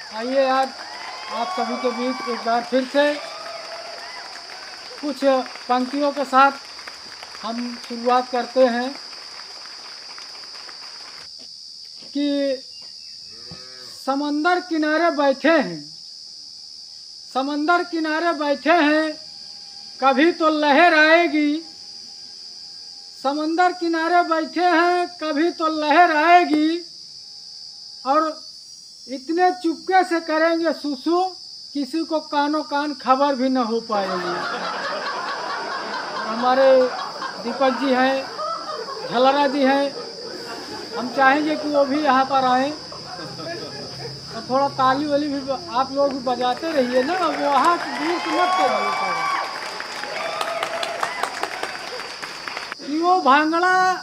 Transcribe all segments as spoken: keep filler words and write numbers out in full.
आइए, आज आप सभी के बीच एक बार फिर से कुछ पंक्तियों के साथ हम शुरुआत करते हैं कि समंदर किनारे बैठे हैं, समंदर किनारे बैठे हैं, कभी तो लहर आएगी। समंदर किनारे बैठे हैं, कभी तो लहर आएगी, और इतने चुपके से करेंगे सुसु, किसी को कानो कान खबर भी न हो पाएगी। हमारे दीपक जी हैं, झलरा जी हैं, हम चाहेंगे कि वो भी यहाँ पर आएँ। और थोड़ा ताली वाली भी ब-, आप लोग भी बजाते रहिए ना, वो वहाँ से दूर से मत करिए। कि वो भांगड़ा,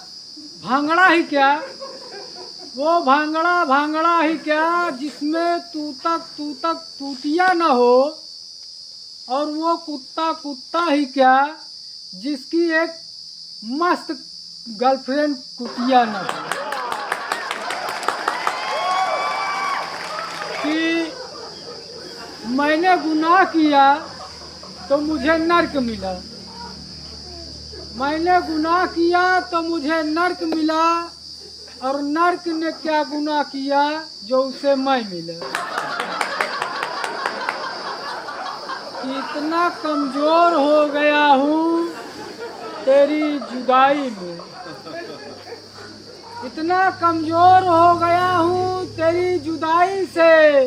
भांगड़ा ही क्या, वो भांगड़ा, भांगड़ा ही क्या, जिसमें तूतक, तूतक, तूतिया न हो, और वो कुत्ता, कुत्ता ही क्या, जिसकी एक मस्त गर्लफ्रेंड कुतिया न हो। कि मैंने गुनाह किया तो मुझे नर्क मिला, मैंने गुनाह किया तो मुझे नर्क मिला, और नर्क ने क्या गुनाह किया जो उसे मैं मिला। कि इतना कमजोर हो गया हूँ तेरी जुदाई में, इतना कमजोर हो गया हूँ तेरी जुदाई से,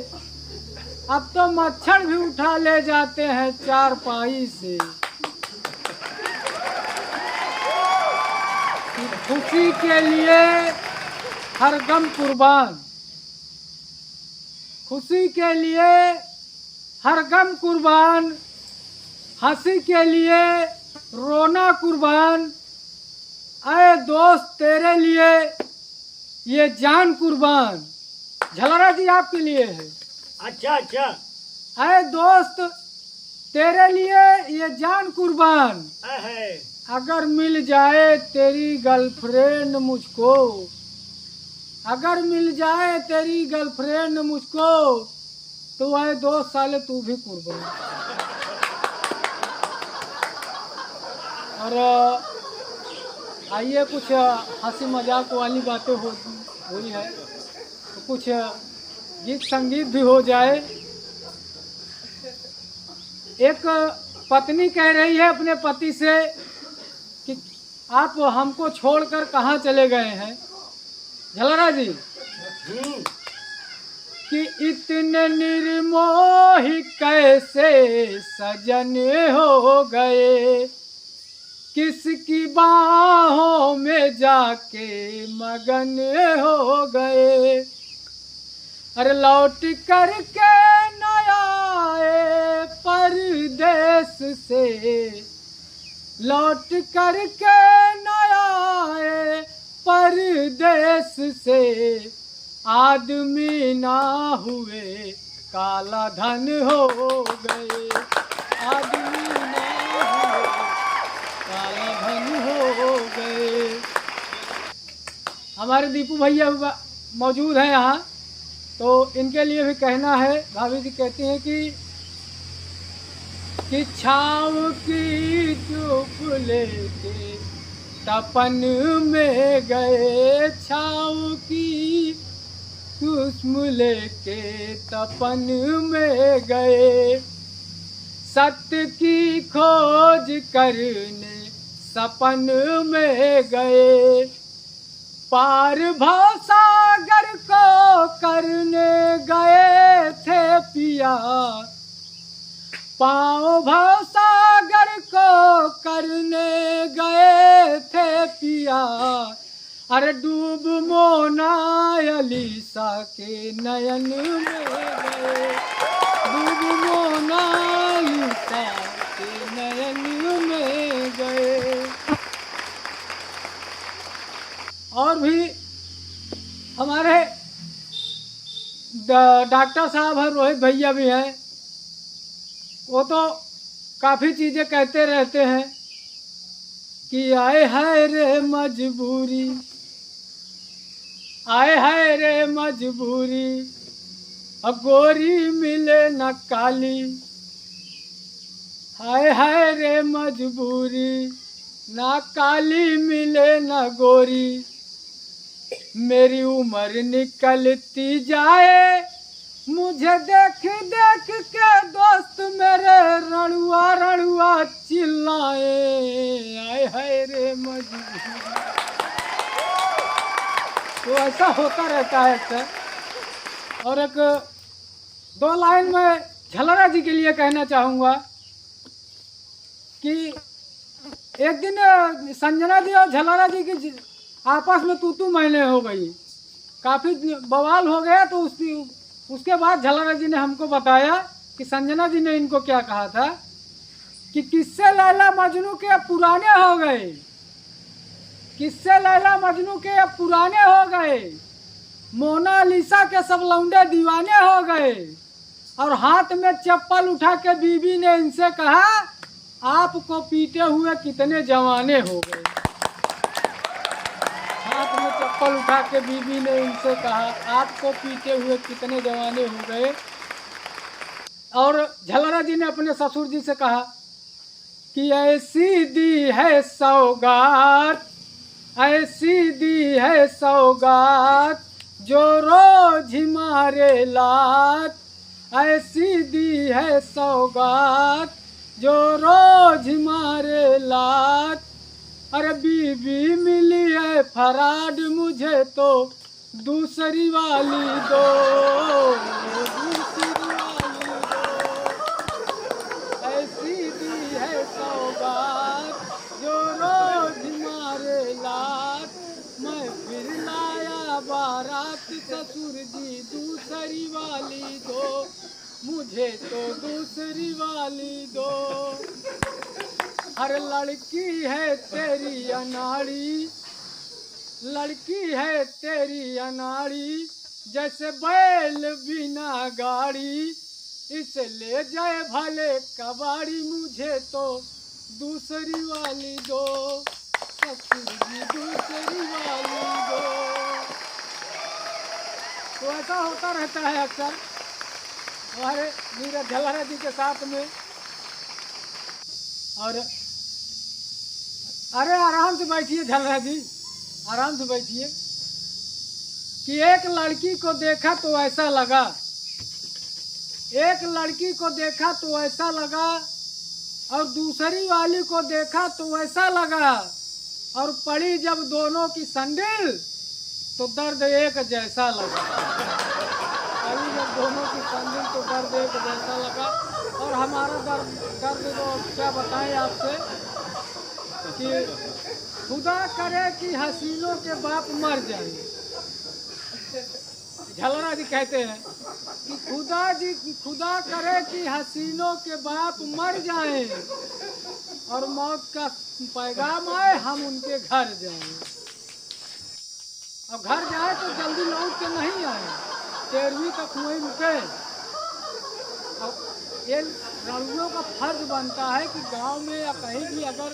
अब तो मच्छर भी उठा ले जाते हैं चारपाई से। खुशी के लिए हर गम कुर्बान, खुशी के लिए हर गम कुर्बान, हंसी के लिए रोना कुर्बान, अरे दोस्त तेरे लिए ये जान कुर्बान। झलरा जी आपके लिए है। अच्छा, अच्छा। अरे दोस्त तेरे लिए ये जान कुर्बान। अगर मिल जाए तेरी गर्लफ्रेंड मुझको, अगर मिल जाए तेरी गर्लफ्रेंड मुझको, तो वह दोस्त साले तू भी कुर्बान। और आइए, कुछ हंसी मजाक वाली बातें हो हुई है, तो कुछ गीत संगीत भी हो जाए। एक पत्नी कह रही है अपने पति से कि आप हमको छोड़कर कहाँ चले गए हैं, झलरा जी। हम्म। कि इतने निर्मोही कैसे सजन हो गए, किसकी बाहों में जाके मगन हो गए। अरे लौट करके न आए परदेस से, लौट करके न आए परदेस से, आदमी ना हुए काला धन हो गए, आदमी ना हुए काला धन हो गए। हमारे दीपू भैया भी बा-, मौजूद हैं यहाँ, तो इनके लिए भी कहना है। भाभी जी कहती हैं कि कि छाँव की धूप लेके तपन में गए, छाँव की धूप लेके तपन में गए, सत्य की खोज करने सपन में गए। पार भवसागर को करने गए थे पिया, पाँव भवसागर को करने गए थे पिया। अरे डूब मोनालिसा के नयन में गए, डूब मोनालिसा के नयन में गए। और भी हमारे ड-, डॉक्टर साहब हैं, रोहित भैया भी हैं, वो तो काफ़ी चीज़ें कहते रहते हैं कि आए हाय रे मजबूरी, आए हाय रे मजबूरी, अब गोरी मिले न काली, हाय हाय रे मजबूरी, ना काली मिले ना गोरी। मेरी उम्र निकलती जाए, मुझे देख देख के दोस्त मेरे रणुआ रणुआ चिल्लाए, आए हाय रे मजबूरी। तो ऐसा होता रहता है अक्सर। और एक दो लाइन मैं झलरा जी के लिए कहना चाहूँगा कि एक दिन, अ, संजना जी और झलरा जी की ज-, आपस में तू तू मैं मैं हो गई, काफ़ी बवाल हो गया। तो उसकी, उसके बाद झलरा जी ने हमको बताया कि संजना जी ने इनको क्या कहा था कि किस्से लैला मजनू के अब पुराने हो गए, किस्से लैला मजनू के अब पुराने हो गए, मोनालिसा के सब लौंडे दीवाने हो गए। और हाथ में चप्पल उठा के बीबी ने इनसे कहा, आपको पीटे हुए कितने जमाने हो गए। हाथ में चप्पल उठा के बीबी ने इनसे कहा, आपको पीटे हुए कितने जमाने हो गए। और झलरा जी ने अपने ससुर जी से कहा कि ऐसी दी है सौगात, ऐसी दी है सौगात, जो रोज ही मारे लात। ऐसी दी है सौगात, जो रोज ही मारे लात। अरे बीबी मिली है फराड, मुझे तो दूसरी वाली दो, दूसरी वाली दो। ऐसी दी है सौगात, जो रोज मारे लात। मैं फिर लाया बारात, ससुर जी दूसरी वाली दो, मुझे तो दूसरी वाली दो। हर लड़की है तेरी अनाड़ी, लड़की है तेरी अनाड़ी, जैसे बैल बिना गाड़ी, इसे ले जाए भले कबाड़ी, मुझे तो दूसरी वाली दो, ससुर जी दूसरी वाली दो। तो ऐसा होता रहता है अक्सर हमारे नीरज झलरा जी के साथ में। और अरे आराम से बैठिए झलरा जी, आराम से बैठिए। कि एक लड़की को देखा तो ऐसा लगा, एक लड़की को देखा तो ऐसा लगा, और दूसरी वाली को देखा तो ऐसा लगा, और पड़ी जब दोनों की संडिल तो दर्द एक जैसा लगा। पड़ी जब दोनों की संडिल तो दर्द एक जैसा लगा। और हमारा दर्द, दर्द तो क्या बताएं आपसे कि खुदा करे कि हसीनों के बाप मर जाएं। झलरा जी कहते हैं कि खुदा जी, खुदा करे कि हसीनों के बाप मर जाएं और मौत का पैगाम आए, हम उनके घर जाएं। अब घर जाए तो जल्दी लौट के नहीं आए, तेरहवीं तक वहीं रुके। अब ये रणुओं का फर्ज बनता है कि गांव में या कहीं भी अगर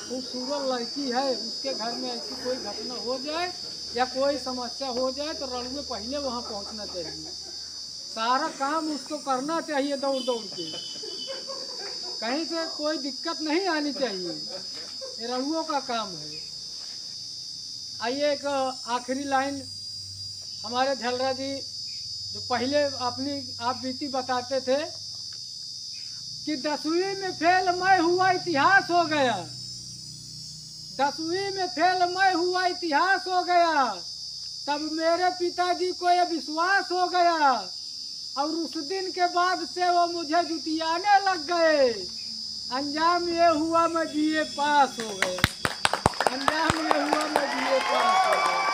खूबसूरत लड़की है, उसके घर में ऐसी कोई घटना हो जाए या कोई समस्या हो जाए, तो रणुए पहले वहाँ पहुँचना चाहिए। सारा काम उसको करना चाहिए दौड़ दौड़ के, कहीं से कोई दिक्कत नहीं आनी चाहिए। ये रणुओं का काम है। आइए, एक आखिरी लाइन हमारे झलरा जी, जो पहले अपनी आप बीती बताते थे कि दसवीं में फेल मैं हुआ, इतिहास हो गया, दसवीं में फेल मैं हुआ, इतिहास हो गया। तब मेरे पिताजी को ये विश्वास हो गया और उस दिन के बाद से वो मुझे जुटियाने लग गए। अंजाम ये हुआ, मैं बीए पास हो गया। अंजाम ये हुआ, मैं बीए पास हो गया।